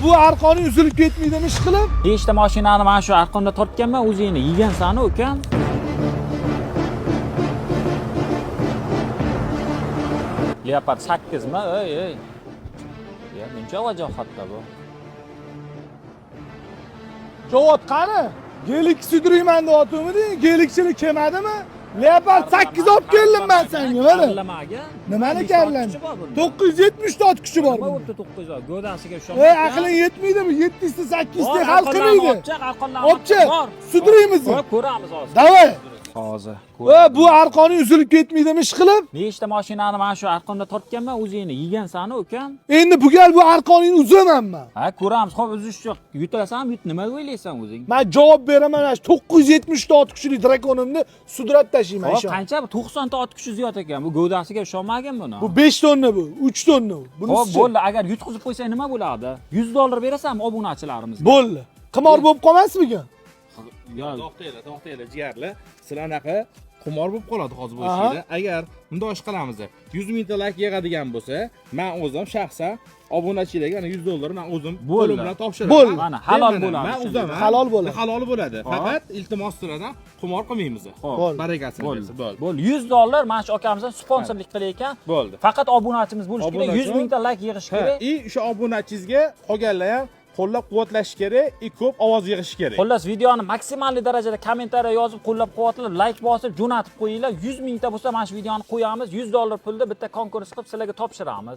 Bu arqoning uzilib ketmaydimi ish qilib? Beshta mashinani mana shu arqonda tortganman, o'zingni yegansan ukam. Leopard 8 mi? Ey, ey. Ya, buncha vajohatda bu. Javod qani? Gelik sudrayman deyaptimi? Gelikchilik kelmadimi? Leopard 8 olib keldim men senga, mana. Karlamaga. Nimani karlan? 970 ta ot kuchi bor. Nima Bunda. bo'libdi 900? Go'dasiga Ey, aqling yetmaydimi? 700 ta 800 ta hal qilmaydi. Olib arqonlarni Obchi, bor. sudraymiz. Ko'rib ko'ramiz hozir. Davay. Hozir. E, bu arqoning uzilib ketmaydimi ish qilib? Beshta mashinani mana shu arqonda tortganman, o'zingni yegansan ukam. Endi bu gal bu arqoningni uzaman men. Ha, ko'ramiz. Xo'p, uzish yo'q. Yutalasanmi, yut, nima o'ylaysan o'zing? Men javob beraman, ana shu 970 ta ot kuchli drakonimni sudrab tashlayman Hop, ishon. qancha bu 90 ta ot kuchi ziyod ekan. Bu gavdasiga ishonmagin buni. Bu 5 tonna bu, 3 tonna bu. Hop, Bunisi bo'ldi. Agar yutqizib qo'ysang nima bo'ladi? 100 dollar berasanmi obunachilarimizga? Bo'ldi. Qimor bo'lib qolmasmikan? Yo, To'xtanglar, to'xtanglar, jigarlar. Sizlar anaqa qumor bo'lib qoladi hozir bu Aha. ishlar. Agar bundoq ish qilamiz, 100 mingta layk yig'adigan bo'lsa, men o'zim shaxsan obunachilarga ana 100 dollar men o'zim Bo'ldi. qo'lim bilan topshiraman. Bo'ldi. Mana halol Mana, bo'ladi. Men uzaman. Halol bo'ladi. Halol bo'ladi. Hop. Faqat iltimos sizlardan qumor qilmaymiz. Hop. Bo'ldi. Barakasini Bo'ldi. bersin. Bo'ldi. Bo'ldi. 100 dollar mana shu akamizdan sponsorlik qilayotgan. Bo'ldi. Faqat obunachimiz bo'lishi kerak. Obunachi. 100 mingta layk yig'ish Ha, kerak. и o'sha obunachingizga qolganlar ham qo'llab-quvvatlash kerak, и ko'p ovoz yig'ish kerak. Xullas, videoni maksimal darajada kommentariya yozib, qo'llab-quvvatlab, layk bosib, jo'natib qo'yinglar. 100 mingta bo'lsa mana shu videoni qo'yamiz. 100 dollar pulda bitta konkurs qilib sizlarga topshiramiz.